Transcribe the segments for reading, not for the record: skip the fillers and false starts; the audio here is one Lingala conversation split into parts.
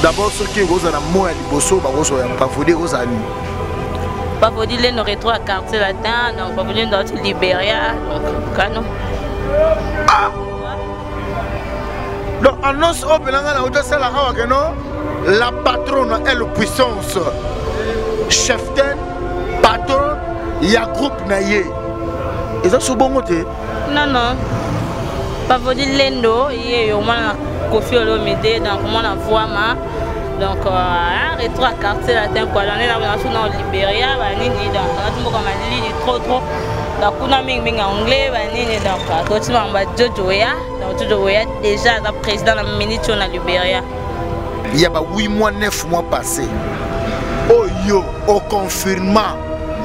D'abord soki ekozala mot ya liboso bakozwa ya Pavodi, ekozala nini? Pavodi Lendo, retro à Quartier Latin, donc Pavodi Lendo auti Liberia, donc Kano. Ah! Donc annonce oyo mpena ngai nauti osala awa keno la patronne est le puissance cheftaine patron ya groupe na ye, eza so bongo te? Non, Pavodi Lendo ye yo mwana Kofi Olomide, donc mwana Voama, donc rétro à Quartier Latin quoi. Donc na na na Liberia banini, donc na mboka malili trop trop, donc kuna mingi mingi anglais banini, donc toti ba Jojo ya, donc Jojo ya déjà aza président na minute oyo na Liberia. Il y a ba 8 mois, 9 mois passé oyo oconfirma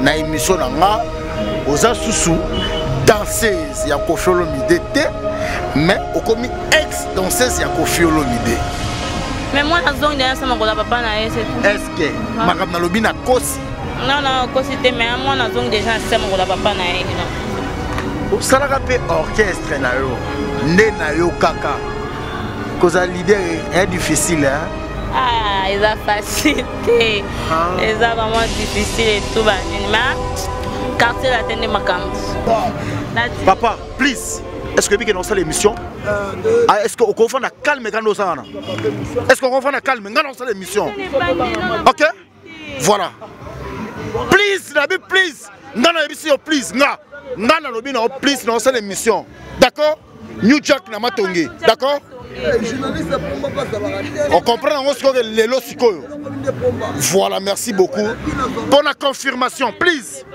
na émission na nga, oza susu danseuse ya Kofi Olomide te, mais okomi ex danseuse ya Kofi Olomide. Mais moi nazongi deya sama kola papa na ye, c'est tout. Est ce que makambo nalobi na kosi? Non, kosi te, mais moi nazongi déjà sama kola papa na ye. Osalaka mpe orchestre na yo nde na yo kaka kozala leader est difficile, hein? Ah, eza facile te. Ah. Eza vraiment difficile et tout banini, mais Quartier Latin nde makambo. Papa, please, est ce que ebike na osala émission? Ah, est ce que okofanda calme kanda osala wana? Est ce que okofanda calme ngai na osala émission? Ok, voilà, please, nabi please, ngai nayebisi yo please, nga ngai nalobi na yo please, na osala émission, d'accord? New Jack na Matonge, d'accord? On comprend yango sikoyo lelo sikoyo. Voilà, merci beaucoup pour la confirmation, please.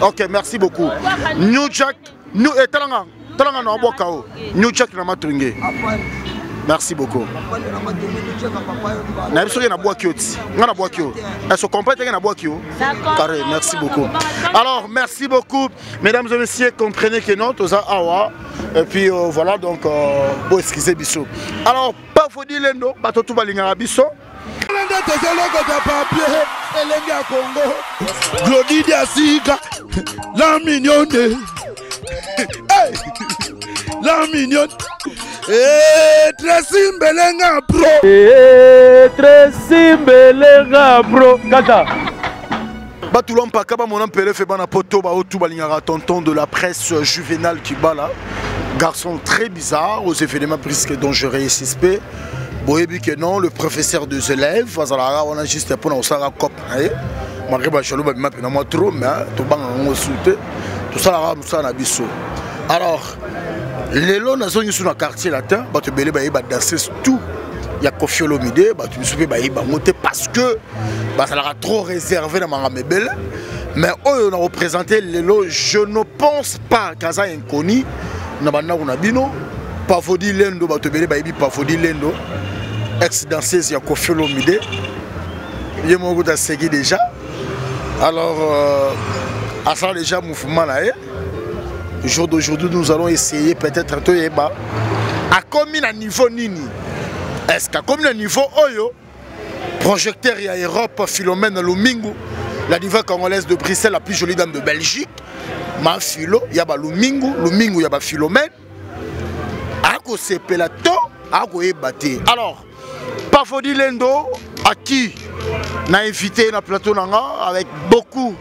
Ok, merci beaucoup. New Jack, New etalanga talanga na oboka o New Jack na Matonge, merci beaucoup. Nayebi soki nabwaki yo ti nga nabwaki yo, est-ce comprend teke nabwaki yo carré? Merci beaucoup. Alors merci beaucoup, mesdames et messieurs, comprenez que non, toza awa et puis voilà, donc bo excusez biso. Alors Pavodi Lendo, bato tu balingaka biso. Nde tozolokota papier elenge ya Kongo, Glodi Diasika, la mignonne. Hey! La mignonne. Eh, Tracy Mbelenga bro. Eh, Tracy Mbelenga bro. Kaka. Batula mpaka bamona mpele fe bana poto baotu balingaka tonton de la presse Juvenal Kibala, garçon très bizarre aux événements brusques, dangereux et suspect. Boyebi que non, le professeur des élèves azalaka wana juste mpona kosalaka cop na ye, malgré bajaloux babima mpena mwa trop, mais tobangaka yango su te, tosalaka mosala na biso. Alors lelo nazongi su na Quartier Latin, bato ebele bayebi badanseuse tout ya Kofi Olomide, bato misusu mpe bayebi bango te parce que bazalaka trop réservé na makambo ebele. Mais oyo na représente lelo, je ne pense pas kaza inconnu na bandako na bino. Pavodi Lendo, bato ebele bayebi Pavodi Lendo, ex danseuse ya Kofi Olomide. Ye moko kuta aseki déjà. Alors asala déjà mouvement na ye. Jour d'aujourd'hui, nous allons essayer peut-être toyeba akomi na niveau nini. Est ce qu'akomi na niveau oyo projecteur ya Europe? Philomène Lumingu, la diva congolaise de Bruxelles, la plus jolie dame de Belgique, ma Philo ya ba Lumingu, Lumingu ya ba Philomène, akosepela to akoyeba te. Alors Pafodi Lendo, à qui n'a invité na plateau nanga avec beaucoup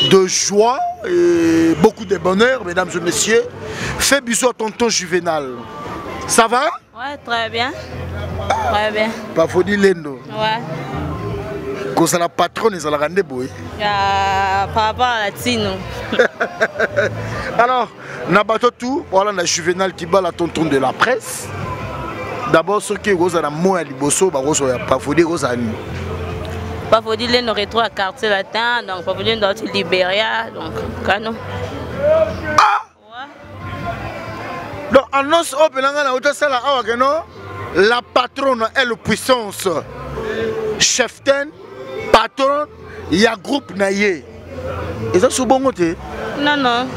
de joie et beaucoup de bonheur, mesdames et messieurs, fais bisous à tonton Juvenal. Ça va? Ouais, très bien. Très bien. Pafodi Lendo. Ouais. Kozala patronne ezalaka nde boye. Ah, par rapport à la Tino. Alors na bato tout voilà na Juvenal Kibala, tonton de la presse. D'abord soki ekozala mot ya liboso bakozwa ya Pafodi, ekozala nini? Pavodi Lendo, retro à Quartier Latin, donc Pavodi Lendo auti Liberia, donc Kano. Ah! Donc annonce oyo mpena ngai nauti osala awa keno la patronne est le puissance cheftaine patron ya groupe na ye, eza so bongo te? Non,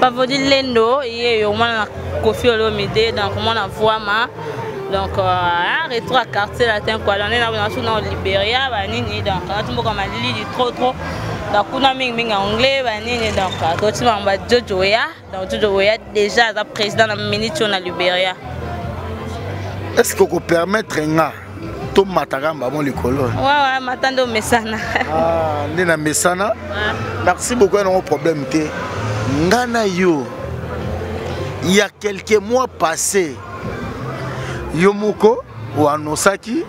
Pavodi Lendo ye yo mwana Kofi Olomide, donc mwana Voama, donc rétro à Quartier Latin quoi. Donc na na na Liberia banini, donc na mboka malili trop trop, donc kuna mingi mingi anglais banini, donc toti ba Jojo ya, donc Jojo ya déjà aza président na minute oyo na Liberia. Est ce que okopermettre nga? Tomataka mbamo likolo. Ouais, mata nde omesana. Ah, nde na mesana. Merci beaucoup, yango problème te. Nga na yo, il y a quelques mois passés, yo moko oannosaki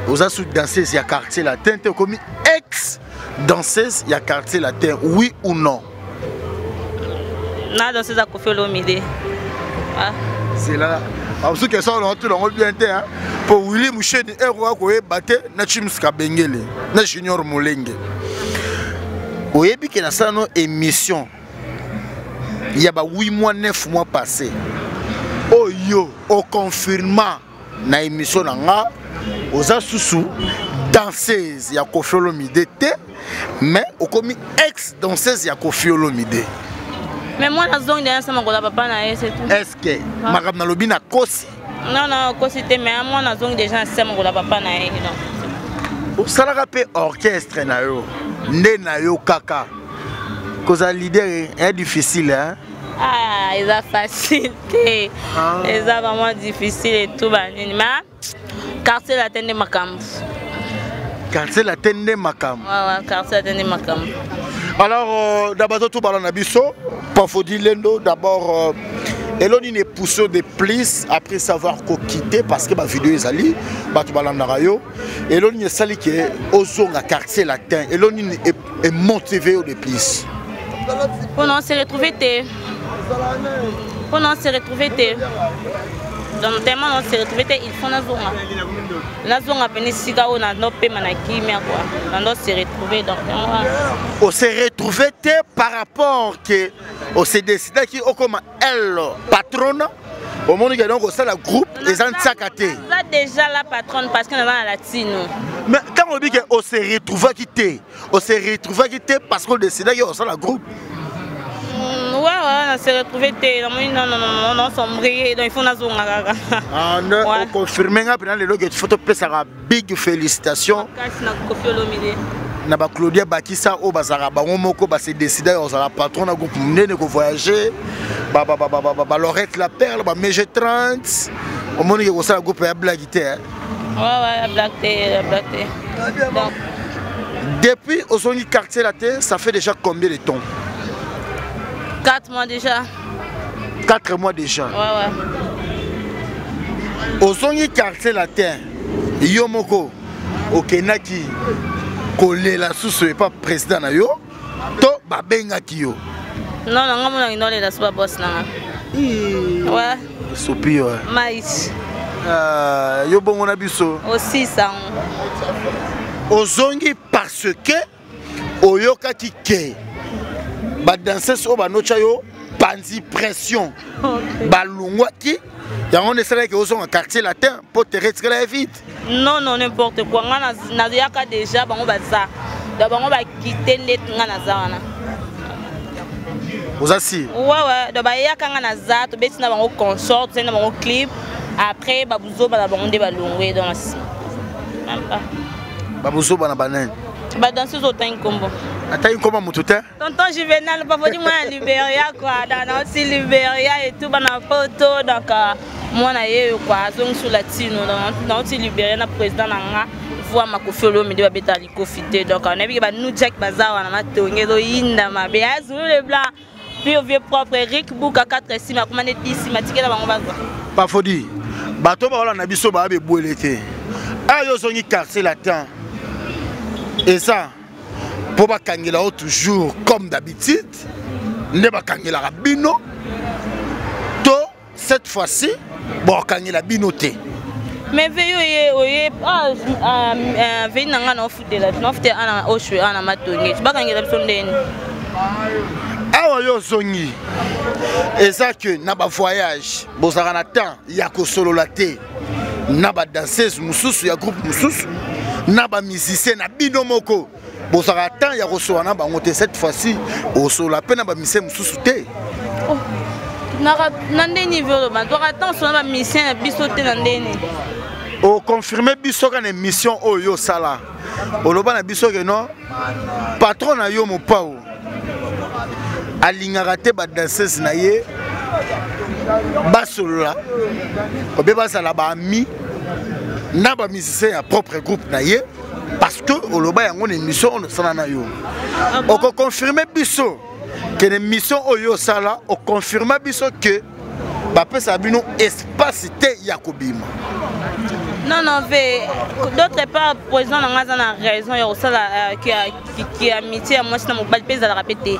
oza sous danseuse ya Quartier Latin te, okomi ex danseuse ya Quartier Latin, oui ou non? Na danseuse ya Koffi Olomide. Ah. C'est là. Bamosusu question na otuna yango bien te, hein? Po Willy Musheni ero akoyeba te na Chims Kabengele na Junior Molenge. Oyebi ke nasala no émission ya ba 8 mois, 9 mois passé, oyo oconfirma na émission na nga oza susu danseuse ya Koffi Olomide te, mais okomi ex danseuse ya Koffi Olomide. Mais moi nazongi deya nsama kola papa na ye, c'est tout. Est ce que makambo nalobi na kosi? Non, okosi te, mais moi nazongi déjà nsama kola papa na ye, donc. Osalaka mpe orchestre na yo nde na yo kaka kozala leader est difficile, hein? Ah, eza facile te. Ah. Eza vraiment difficile et tout banini, mais Quartier Latin nde makambo. Quartier Latin nde makambo. Ouais, Quartier Latin nde makambo. Alors na bato tobala na biso, Pafodi Lendo, d'abord, eloni ne pousse de plus après savoir kokite, parce que bavideo ezali, bato balandaka yo. Eloni esali ke ozonga Quartier Latin, eloni emotive yo de plus? Mpona se retrouver te, mpona se retrouver te. Donc tellement on se retrouver te, il faut nazonga pene esika oyo nandopema na kimia quoi, nando se retrouver, donc yango wana. Ose retrouver te par rapport ke ose décidaki okoma el patronne, omoni ke donc osala groupe eza ntiaka te. Naza déjà la patronne parce que naza na latino. Mais ntango olobi ke ose retrouvaki te, ose retrouvaki te parce que odécidaki osala groupe? Ouais, na se retrouver te, namoni non, non, non, non, sombrier, donc il faut nazonga kaka. Ah, nde. Ouais. Oconfirme nga mpena lelo ke faut topesaka big félicitation kasi na Koffi Olomide. Na baclaudia Bakisa oyo bazalaka bango moko base décida ya kozala patron na groupe monene, kovoyage, balorette la perle, bamege 30, omoni ke kosala groupe ya blague te, hein? Ouais, blague te, blague te. Donc, Depuis ozongi Quartier Latin, ça fait déjà combien de temps? 4 mois déjà. 4 mois déjà? Ouais. Ozongi Quartier Latin yo moko, okendaki kolela susu epa président na yo to babengaki yo? Non, non, nga monaki nolela so baboss nanga. Ouais. Sopi yo. Mais Yo bongo na biso. Osisa yango. Ozongi parce que oyokaki ke badanseuse oyo banotya yo panzi pression balongwaki, yango nde esalaki ozonga Quartier Latin mpo tere etikala ye vide? Non, n'importe quoi. Nga nazoyaka déjà, bango baza, donc bango bakite nde nga naza wana. Oza si? Ouais, donc bayaka, nga naza, tobeti na bango concert, tosali na bango clip, après babuzoba na bango nde balongwe, donc même pas. Babuzoba na banani? Badanseuse, otangi nkombo. Atangi nkombo motu te. Tonton Juvenal, Pafodi, mwana Liberia quoi, dans aussi Liberia et tout, bana poto, donc mwana ye quoi, azongi sur latino, donc nauti Liberia na président na nga voi Makofi Olomide, babeta likofi te, donc nayebi ke ba New Jack baza wana, matonge ezoyinda mabe, azulu le blanc pur vieux propre Eric Buka 4 nsima akoma nde 10 nsima, tikela bango bazwa. Pafodi, bato baolanda biso baya bebwele te. Ayo ozongi Quartier Latin, eza mpo bakangela yo toujours comme d'habitude nde bakangelaka bino, to cette fois-ci bakangela bino te? Mais veille oye ah, ah, ah, veille na nga naofutela, naofutela ana oshwe ana matonge, bakangela biso ndeni. Awa yo ozongi, eza ke na bavoyage bozalaka na temps ya kosolola te na badanseuse mosusu ya groupe mosusu, na bamusicien na bino moko bozalaka temps ya kosolola na bango te. Cette fois-ci osolola mpe na bamusicien mosusu te? Oh, na ndeni oloba twaka temps osolola na bamusicien na biso te, na ndeni? Oconfirme biso kaka na émission oyo osala, oloba na biso ke non, patron na yo Mopao alingaka te badanseuse na ye basolola obe bazala baami. Na ba musicien ya propre groupe na ye, parce que oloba yango na émission oyo osala na yo. Ah bon? Okoconfirme biso ke na émission oyo osala, oconfirme biso ke bapesaka bino espace te ya kobima. Non, non, ve d'autre part, président na nga aza na raison ya kosala ki amitié ya mwasi na mobali mpe ezalaka mpe te.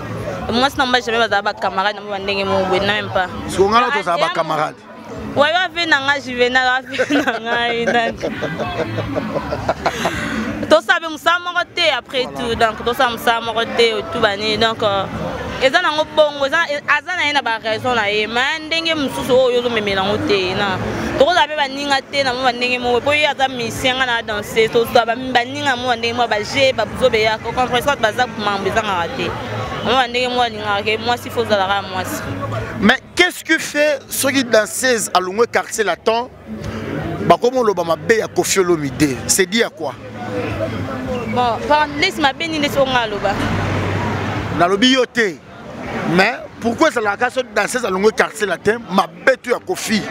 Mwasi na mobali jamais bazala bacamarade na mo bandenge moko boye, na même pas. Siko nga na tozala bacamarade. Wayo ave na nga Juvenal, ave na ngai donc tosala mpe mosala moko te après tout. Donc tosala mosala moko te otu banini, donc eza nango bongo, aza na ye na baraison na ye, ma ndenge mosusu oyo ozomemela yango te na tokozala mpe baninga te na mo bandenge moko, po ye aza musicien, nga na danse. Tozala baninga mo bandenge moko, baje babuzobe ya comprendre soit baza mambo ezangaka te mo bandenge moko alingaka ke mwasi fo ozalaka mwasi. Mais qu'est-ce que fait soki danseuse alongwe Quartier Latin, bakoma oloba mabe ya Koffi Olomide? C'est dit à quoi? Bon, par ndesi mabe nini? Ndesi onga aloba? Nalobi yo te, mais pourquoi ezalaka so danseuse alongwe Quartier Latin, mabe to ya Koffi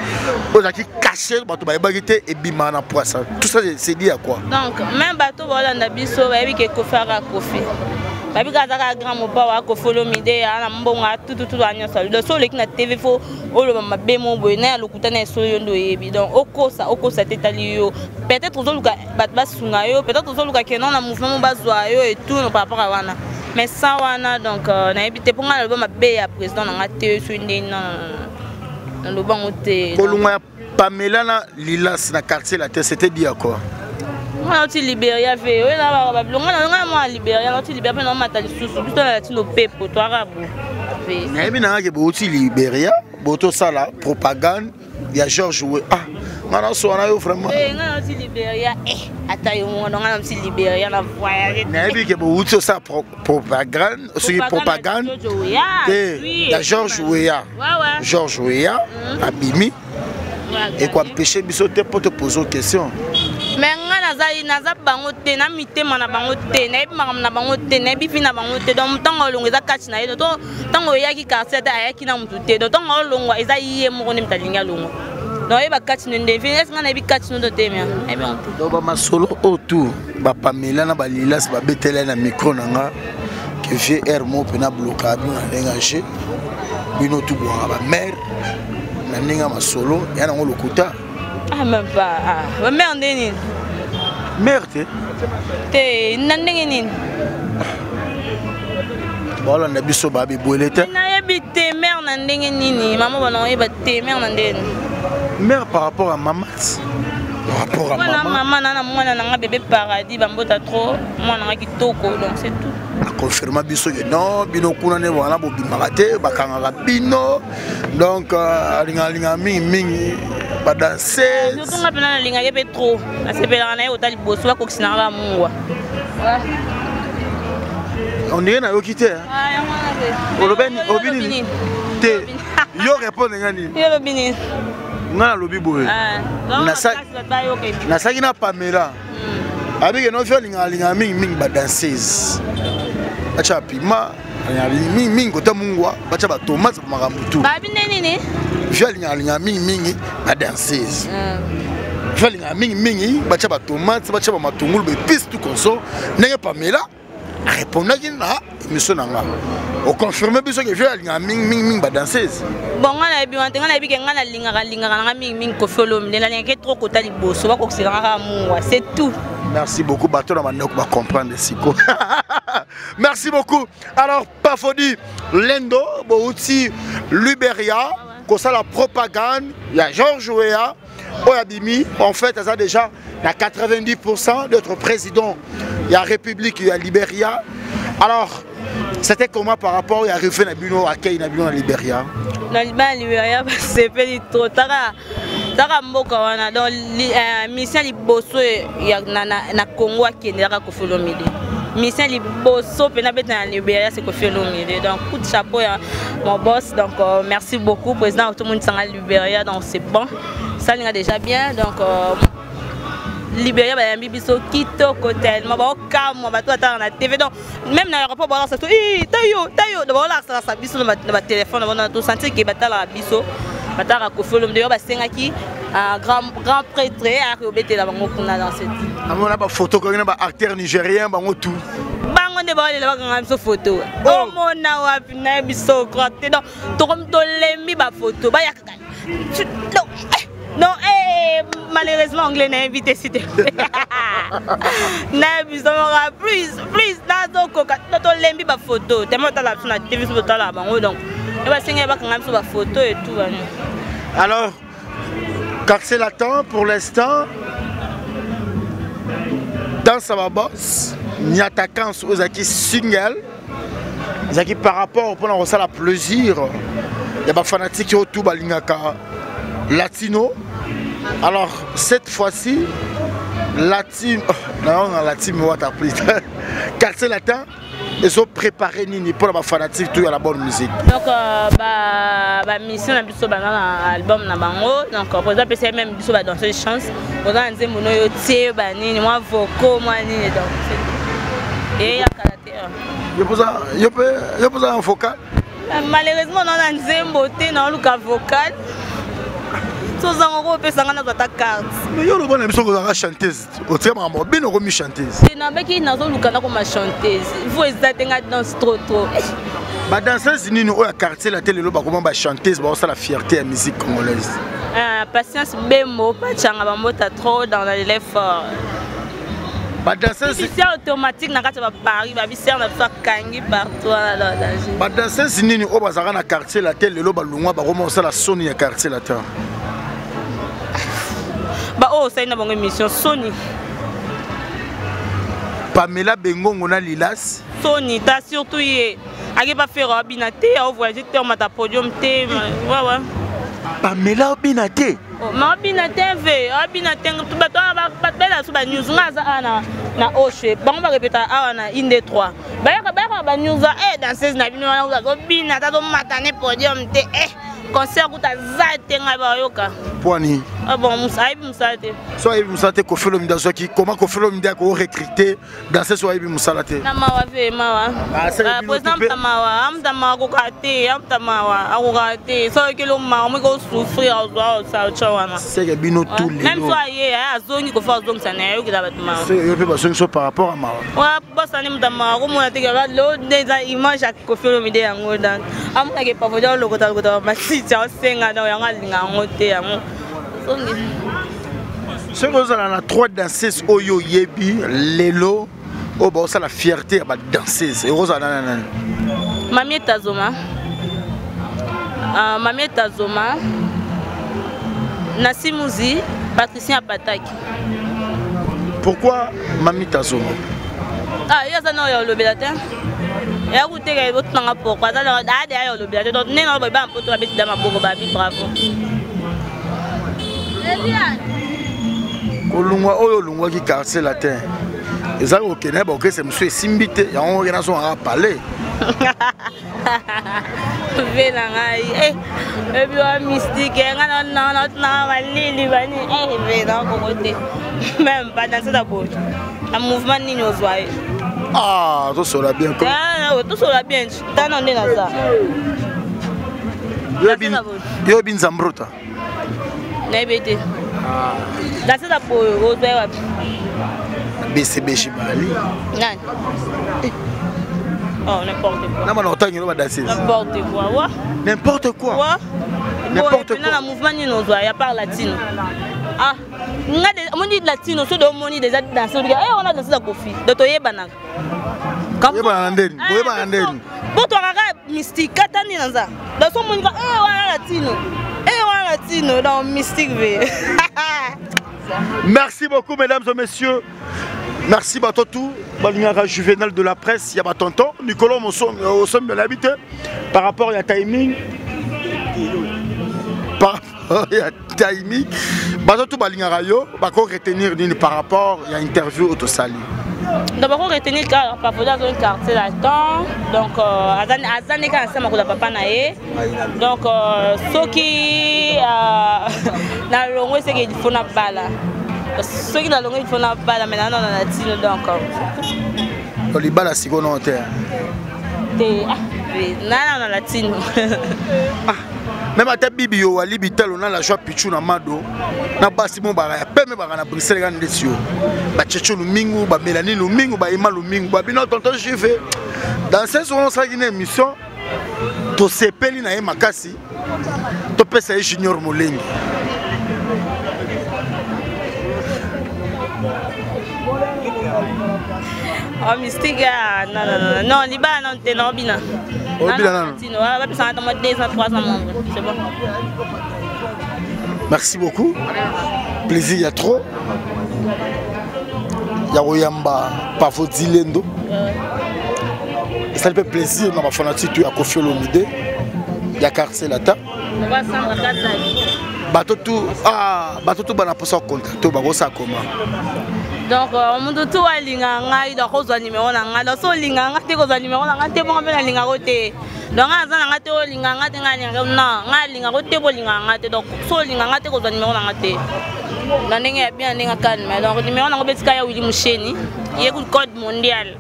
oyo ezalaki caché, bato bayebaki te, ebimaka na poisa? Tout ça, c'est dit à quoi? Donc même bato baolanda biso bayebi ke Kofi aka Kofi, bayebi kaka aza kaka grand mopa wa Kofi Olomide, aa na mbongo atututu a nyonso. Donc so oleki na TV, fo oloba mabe mo boye na ya lokuta na esolo, yo nde oyebi. Donc okosa, okosa te, etali yo. Peut-être ozoluka bato basunga yo, peut-être ozoluka ke non, na mouvement mo bazwa yo et tout par rapport à wana, mais sans wana. Donc nayebi te, mpo ngai naloba mabe ya président na nga te. Soki ndeni, non, naloba yango te. Kolongwa ya Pamela na Lilas na Quartier Latin, c'était dit à quoi? Nga nauti Liberia ve oyo na babilonga na nga mwa Liberia, nauti Liberia mpe naomata lisusu biso na latino pepo toaka bo ve. Nayebi na ngaki bouti Liberia, botosala propagande ya George We. Ah, nga nasowa na yo vraiment. Eh, nga nauti Liberia, eh, ata yo moko nga nauti Liberia na voyage. Nayebi ke bouti osala propagande, soki propagande te ya George Weah. George Weah abimi, ekoempêche biso te mpo topose question. Mais nga nazali, naza bango te, na mitema na bango te, nayebi makambo na bango te, nayebi vie na bango te. Donc ntango alongwa eza kati na ye. To ntango oyaki quartier te, ayaki na motu te. Donc ntango alongwa eza ye moko nde moto alingi alongwa. Donc oyeba kati no nde vie ese nga nayebi kati no te, mia nayebi yango te. Donc bamasolo oyo tu bapamela na balilas babetela na micro na nga ke vie air mo mpena bloka bino na ndenge age bino tu bwaka bamare na ndenge ya masolo ya nango lokuta. Ah, même pas. Ah, bamare nde nini? Mare te. Te, na ndenge nini? Baolanda biso babibwele te. Nayebi te, mare na ndenge nini? Mama bana oyeba te, mare na ndenge nini? Mare par rapport à mamat, par rapport à mama. Mama na mwana na nga bébé Paradis, bambota trop mwana nga kitoko, donc c'est tout. Aconfirma biso ke non, bino kuna nde wana bobimaka te, bakangaka bino. Donc alinga mingimingi badanseuse. Surtout nga mpena nalingaki mpe trop, nasepelaka na ye ota liboso bakokisi na nga mungwa. On dirait nayoki te. Olobi nini te? Yo répondre nga nini? Yo olobi nini? Nga nalobi boye, nasalaki na Pamela abike no fi alingaka alingaka mingimingi badanseuse, batya bapima, alingaka mingimingi kota mungwa, batya batomate, makambo tu. Babi nde nini? Fi alingaka alingaka mingimingi badanseuse, fi alingaka mingimingi batya batomate, batya bamatungulu, baépice, tout consort. Ndenge Pamela arépondaki na émission na nga, oconfirme biso ke vie alingaka mingimingi badanseuse. Bon, nga nayebi wana te. Nga nayebi ke nga nalingaka lingaka nanga mingimingi Kofi Olomide, nalingaki trop kota liboso bakokiselanga kaka mungwa, c'est tout. Merci beaucoup, bato na bandeko bacomprendre siko. Merci beaucoup. Alors Pafodi Lendo, bouti Liberia kosala propagande ya George Weah oyo abimi. En fait, aza déjà na 90% d'être président ya République ya Liberia. Alors c'était comment par rapport ya arrivé na bino, accueil na bino na Liberia? Na bana Liberia basepeli trop. Taka taka mboka wana, donc mission liboso ya na Congo akendelaka Kofi Olomide, mission liboso mpena beta na Liberia, c'est Kofi Olomide. Donc coup de chapeau ya mon boss. Donc merci beaucoup président, otomonisanga Liberia. Donc c'est bon, salinga déjà bien. Donc Liberia bayambi biso kitoko tellement, baokamwa bato batala na TV. Donc même na aéroport balakisa so tayo tayo, baolakisaka biso na batelefone, bona tosentir ke batalaka biso, batalaka Kofi Olomide. Yo basengaki Ah, grand, grand prêtre ayaki kobetela bango kuna dans cette Namona ba photo koki na ba acteur nigérien bango tout. Bango nde baolela bakanga biso photo. Oh. Omona wapi na biso croix te donc tokomi tolembi ba photo bayaka donc eh, non eh, malheureusement anglais na invité si te na biso moka plus plus nazokoka tolembi ba photo tellement otala biso na tv biso totala bango donc e basengeli bakanga biso ba photo et tout bani. Alors Quartier Latin pour l'instant dans sa boss Niatakans ozalaki single ezalaki par rapport mpona kosala plaisir ya bafanatike oyo tu balingaka latino. Alors cette fois-ci latino, oh, na latino wata plus Quartier Latin ezo préparer nini mpona bafanatique tout ya la bonne musique? Donc euh, bamission na biso banda na album na bango, donc euh, président apesa même biso badanseuse chance oza na nzembo noyo tie banini mwa voco mwa nini, donc eyakala te. Yo mpoza na vocal? Malheureusement na na nzembo te, naoluka vocal tozango kopesa nga nazwa ata carte. Mais yo oloba na biso kozalaka chanteuse, otika makambo bino okomi chanteuse. Te, nabaki nazoluka nakoma chanteuse vo eza te, nga danse trop trop. Badanseuse nini oyo ya Quartier Latin lelo bakoma bachanteuse, baosala fierté ya musique congolaise? Patience Bembo, pachanga bambota trop dans l'effort. Badanseuse bisière automatique na kati ya baparis, babisière na biso akangi partout wana dans danger. Badanseuse nini oyo bazalaka na Quartier Latin lelo balongwa, bakoma kosala soni ya Quartier Latin? Baoyo osali na bango émission, soni. Pamela Bengongo na Lilas. Soni ta surtout ye ake pa faire abina te, aovoyage te, omata podium te, wawa. Pamela obina te? Oh, ma abina te ve abina te, bato bato bayela so banews nga aza awa na oshe, bango barepeta awa na inde 3, bayaka bayaka banews e danseuse na bino wana azobina ata azomata ne podium te, e concert kuta aza te, ngai bayoka. Poani? Ah bon, ayebi mosala te. So ayebi mosala te, Koffi Olomide azwaki koma, Koffi Olomide akorecrute danseuse oyo ayebi mosala te? Na mawa ve mawa. Ah, président amuta mawa, amuta mawa, akoka te, amuta mawa, akoka te, soki okeli mawa moki osouffrir, azwa osatya wana. Seke bino tout. Même so aye azongi, Kofi azongisa na ye, ayokela bato mawa. Seke yo mpe bazongi so par rapport a mawa. Wa bosani muta mawa, komona te lelo nde eza image ya Koffi Olomide yango, donc amonaka epavodia olokota lokota bamatiti aosenga, donc yango alinga yango te, yango zongi. Soki ozala na trois danseuse oyo oyebi lelo oyo baosala fierté ya badanseuse, ekozala nana nani? Mamie Tazoma, Mamie Tazoma, Nasimuzi, Patricien Apataki. Pourquoi Mami Tazoma? Ah, ye aza na oyo olobela te, eya kuteka otunanga pourquoi aza ade ayo olobela te, donc ndenge na boye mpoto babeti da maboko babi bravo. Kolungwa oyo olungwaki Quartier Latin ezali kokende baokese mosusu esimbi te, yango oke nazongaka palais. Ve na ngai ebi wa mystique, ngai naotunanga malili bani ve nakoko te, même badanse na boye na mouvement nini ozwa ye. Ah, tosola bien. Tosola bien, tana nde naza. Yo oyebi Nzambrota? Nayebi te, danse na boye ozwa ye wapi? BCBG bali. Nani? Oh, n'importe quoi. Na bana otangelo badanseuse. N'importe quoi wa. N'importe quoi. Wa. N'importe quoi. Na mouvement nini ozwa ya par latino? Ah, nga omoni latino so de omoni déjà danse olika e wana danse za Kofi, donc toyebanaka. Boyebana na ndeni? Boyebana na ndeni? Po twakaka mystique kata nini naza, donc so omoni ka e wana latino, e wana latino, donc mystique ve. Merci beaucoup, mesdames et messieurs. Merci bato tout balingaka Juvenal de la presse ya batonton Nicolas Mosombi nayebi te par rapport ya timing, par rapport ya timing, bato tout balingaka yo bako retenir nini par rapport ya interview oyo tosali? Donc bako retenir kaka Pavoda azongi Quartier Latin, donc aza nde kaka na se makolo ya papa na ye, donc soki nalongo eseke il faut na bala, soki nalongo il faut na bala, mais nana na latino, donc Libala sikoyo nao te? Te. juve nana na latino. Ah, même ata bibi yo wali bitalo na la joie pichu na mado na basi mo baka ya pembe baka na Bruxelles kan ndeti yo ba checho lumingu ba Mélanie lumingu ba Emma lumingu ba bino tonton juve dans ce on osalaki na émission tosepeli na ye makasi topesa ye junior molengi. Oh, mystique, ah, non, non, non, non, libala, non, t'es non, bina. Obina, non. Non, va plus en 2 ans, 3 ans, c'est bon. Merci beaucoup. Plaisir, il y a trop. Ya koyamba Pavo Dilendo. Esali mpe plaisir na bafanatike ya Koffi Olomide ya quartier latin. Bato tu ah, bato tu bana mposa contacte bakosala koma. Donc moto tu alinga ngai, donc ozwa numéro na ngai. Donc so olinga ngai te, kozwa numéro na ngai te, bongo mpe nalingako te. Donc ngai naza na ngai te, olinga ngai te, ngai alingaka non, ngai alingako te, bolinga ngai te. Donc so olinga ngai te, kozwa numéro na ngai te na ndenge ya bien, na ndenge ya calme. Donc numéro nango betika ya Willy Musheni, ye code mondial,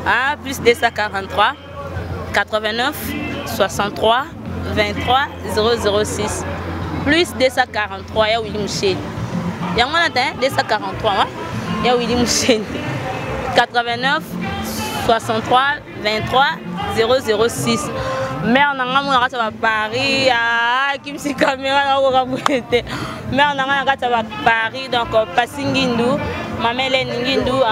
ah, plus 243 89 63 23 006, plus 243 ya Willy Musheni, yango wana te, 243 ya Willy Musheni, 89 63 23 006. Mare na ngai mona kati ya baparis, akimisi caméra nakokoka boye te. Mare na ngai na kati ya baparis, donc Pasi Ngindu, mama Helene Ngindu,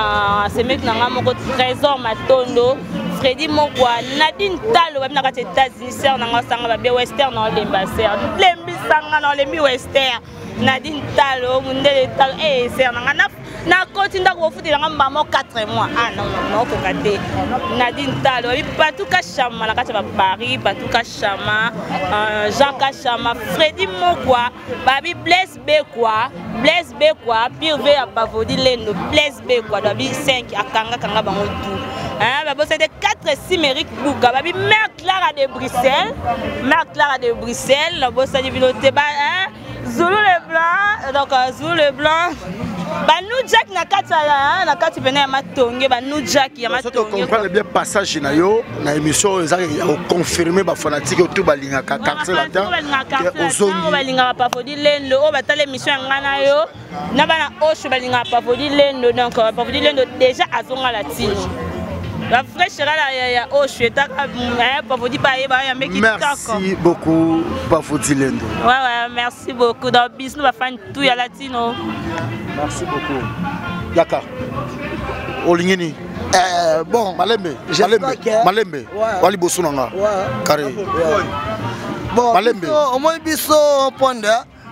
semeki na ngai moko, Trésor Matondo, Fredi Mokwa, Nadine Talo babi na kati ya États-Unis, sere na ngai osanga babie wester na olemba ser lembisanga na olembi wester, Nadine Talo, mundele Talo, e sere na ngai nakoti ndako bofutelanga mbamo 4 mois, ah non non, naokoka te. Nadine Talo babi Patu Kashama na kati ya baparis, Patu Kashama, Jean Kashama, Fredi Mokwa babi, Blaise Bekwa, Blaise Bekwa pire ve ya Bavodi Lendo, Blaise Bekwa babi 5 akangakanga bango tout, babosani te 4 Simeric Buka babi, mère Clara de Bruxelles, mère Clara de Bruxelles, nabosani bino te ba Zulu le Blanc, donc Zulu le Blanc, banu Jack na kati ya na kati pene ya matonge, banu Jack ya matonge. Comprendre bien passage na yo na émission oyo ezaka ya koconfirme bafanatike oyo tu balingaka quartier latin. Ozongi, balingaka Pafodi Lendo oyo batala émission ya ngai na yo na bana osho balingaka Pafodi Lendo. Donc Pafodi Lendo déjà azonga latino, la fraîche ya ya osho etaka Pafodi bayeba ya meki. Merci beaucoup, Pafodi Lendo. Ouais, merci beaucoup. Donc bisous bafani tout ya latino. Merci beaucoup. Yaka olingi nini? Bon, malembe malembe malembe, wa liboso na nga carré. Bon, malembe. Omoni biso ponde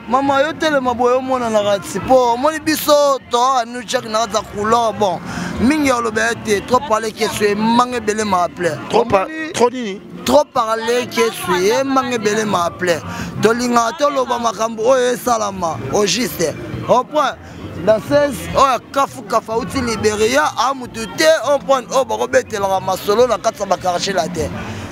mama yo telema boye, omonanaka ti mpo omoni biso toa new jack na kati ya couleur. Bon, mingi ya oloba ete trop parler kesu emanga ebele maaple. Trop nini? Trop parler kesu emanga ebele maaple. Tolingaka toloba makambo oyo esalama au juste au point. Danseuse oyo akafukafu auti Liberia, amutu te au point oyo bakobetelaka masolo na kati ya baquartier la te,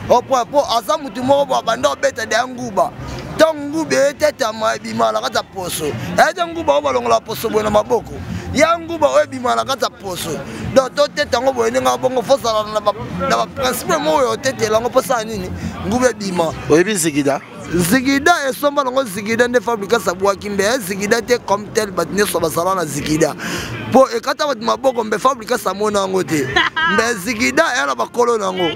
au point mpo aza mutu moko bo abanda kobeta deya nguba. Ntango nguba etetama ebima na kati ya poso, ete nguba oyo balongola poso boye na maboko ya nguba oyo ebima na kati ya poso. Donc toteta yango boye ndenge bongo, fosala na baprincipe moko oyo otetela yango mposala nini nguba ebima. Oyebi zigida? Zigida esomba nango zigida nde Fabrikas abwaki mbe zigida te comme tel. Bato nyonso bazala na zigida mpo ekata bato maboko, mbe Fabrikas amona yango te, mbe zigida eya na bakolo nango.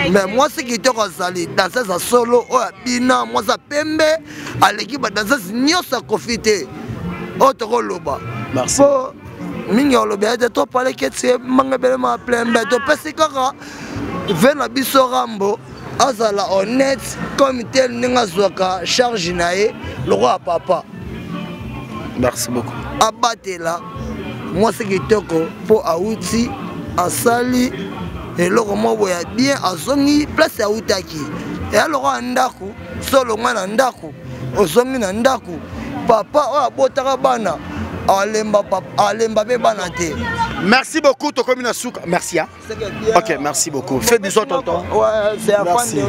Mbe mwasi kitoko azali danseuse ya solo oyo abina, mwasi ya pembe aleki badanseuse nyonso ya Kofi te oyo tokoloba mpo mingi ya oloba ete topaleki eti manga ebele ma plembe. Topesi kaka ve na biso Rambo azala honnête comme tel ndenge azwaka charge na ye lokola papa. Merci beaucoup. Abatela mwasi kitoko mpo awuti asali eloko moko boye ya bien, azongi place awutaki, eya lokola ndako. So olongwa na ndako, ozongi na ndako, papa oyo abotaka bana alemba, alemba mpe bana te. Merci beaucoup, Tokomi Nasuka. Merci. Hein? Ok, merci beaucoup. Fais bisous, tonton. Ouais, c'est Merci.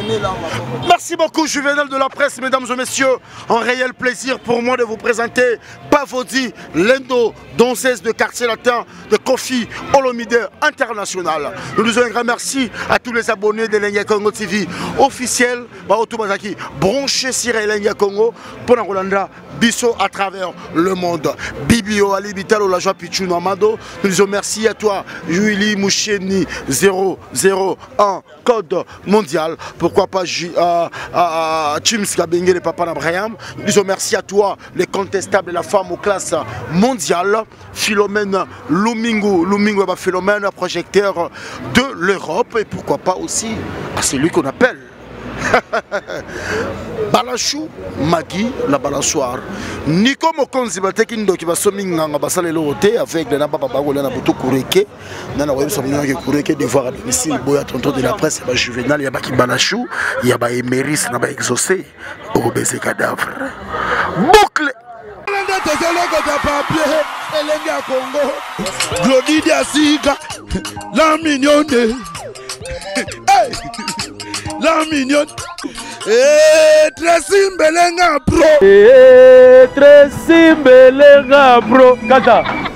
Merci beaucoup, Juvenal de la presse, mesdames et messieurs. Un réel plaisir pour moi de vous présenter Pavodi Lendo, danseuse de quartier latin de Kofi Olomide International. Nous disons un grand merci à tous les abonnés de Lenga Congo TV officiel, Baotou Bazaki, branché sur Lenga Congo, pour Rolanda, Bisso à travers le monde. Bibio Ali Bitalo, la joie Pichou Amado. Nous disons merci à toi, Julie Moucheni 001, code mondial. Pourquoi pas Chims Kabenge, le papa d'Abraham. Nous disons merci à toi, les contestables et la femme aux classes mondiales. Philomène Lumingu, Lumingu Philomène, projecteur de l'Europe. Et pourquoi pas aussi à celui qu'on appelle Balachou Magui la balançoire Nico Mokonzi bateki ndoki basomi nganga basala eloko te aveugle na baba bakolia na butu kureke na na koyebisa bino ke kureke devoir à domicile boya tonton de la presse ya ba juvenal ya baki Balachou ya ba emeris na ba exaucé okobese cadavre boucle nde tozolokota papier elenge ya kongo glodidi ya sika la mignonne hey! la mignonne hey, Tracy Mbelenga bro hey, Tracy Mbelenga bro kata.